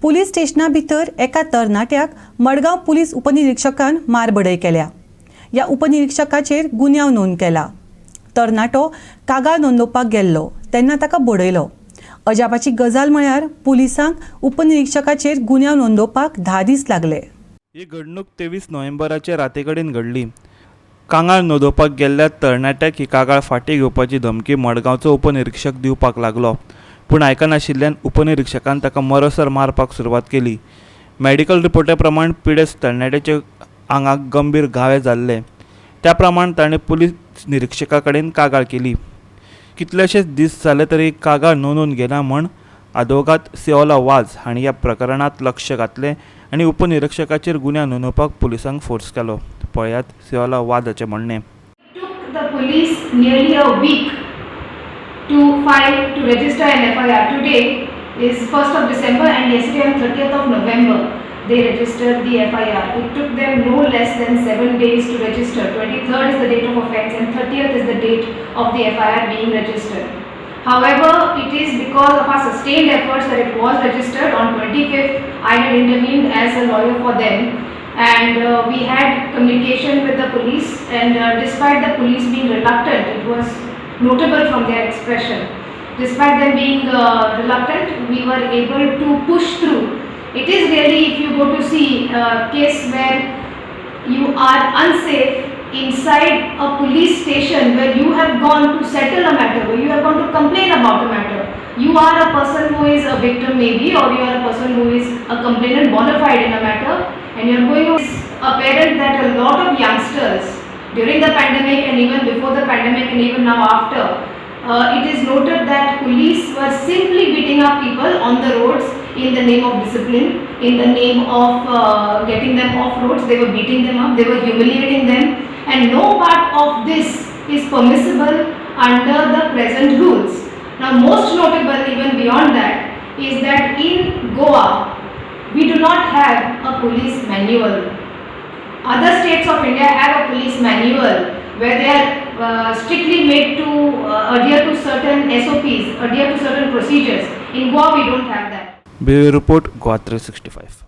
Police स्टेशना भितर एका तरणाट्याक Madgaon police उपनिरीक्षकान मारबडय केल्या. ह्या उपनिरीक्षकाचेर गुन्यांव नोंद केला. तरणाटो कागाळ नोंदोवपाक गेल्लो तेन्ना ताका बडयलो. अजापाची गजाल म्हळ्यार पुलिसांक उपनिरीक्षकाचेर गुन्यांव नोंदोवपाक 10 दीस लागले. ही घडणूक 23 नोव्हेंबराचे राती कडेन घडली. कागाळ नोंदोवपाक गेल्ल्या तरणाट्याक ही कागाळ फाटीं घेवपाची धमकी मडगांवचो उपनिरीक्षक दिवपाक लागलो. पूण आयकनाशिल्ल्यान उपनिरीक्षकान ताका मरसर मारपाक सुरवात केली. मॅडिकल रिपोर्टा प्रमाण पिडेस्त तरणाट्याच्या आंगाक गंभीर घावे जाल्ले. त्या प्रमाण ताणें पुलीस निरीक्षका कडेन कागाळ केली. कितलेशेच दीस जाले तरी कागाळ नोंदून घेना म्हूण आदवोगाद सिओला वाझ हांणी ह्या प्रकरणांत लक्ष घातलें आनी उपनिरीक्षकाचेर गुन्यांव नोंदोवपाक पुलिसांक फोर्स केलो. पळयात सिओला वाझाचें म्हणणें. Took the police nearly a week to file, to register an FIR. Today is 1st of December and yesterday, on 30th of November, they registered the FIR. It took them no less than 7 days to register. 23rd is the date of offence and 30th is the date of the FIR being registered. However, it is because of our sustained efforts that it was registered on 25th. I had intervened as a lawyer for them and we had communication with the police and despite the police being reluctant, it was notable from their expression, despite them being reluctant, we were able to push through. It is really, if you go to see a case where you are unsafe inside a police station, where you have gone to settle a matter, where you have gone to complain about a matter. You are a person who is a victim maybe, or you are a person who is a complainant bona fide in a matter, and you are going to. It's apparent that a lot of youngsters during the pandemic and even before the pandemic and even now after, it is noted that police were simply beating up people on the roads in the name of discipline, in the name of getting them off roads. They were beating them up, they were humiliating them, and no part of this is permissible under the present rules. Now, most notable, even beyond that, is that in Goa, we do not have a police manual. Other states of India have a police manual where they are strictly made to adhere to certain SOPs, adhere to certain procedures. In Goa, we don't have that. Bureau report, Goa 365.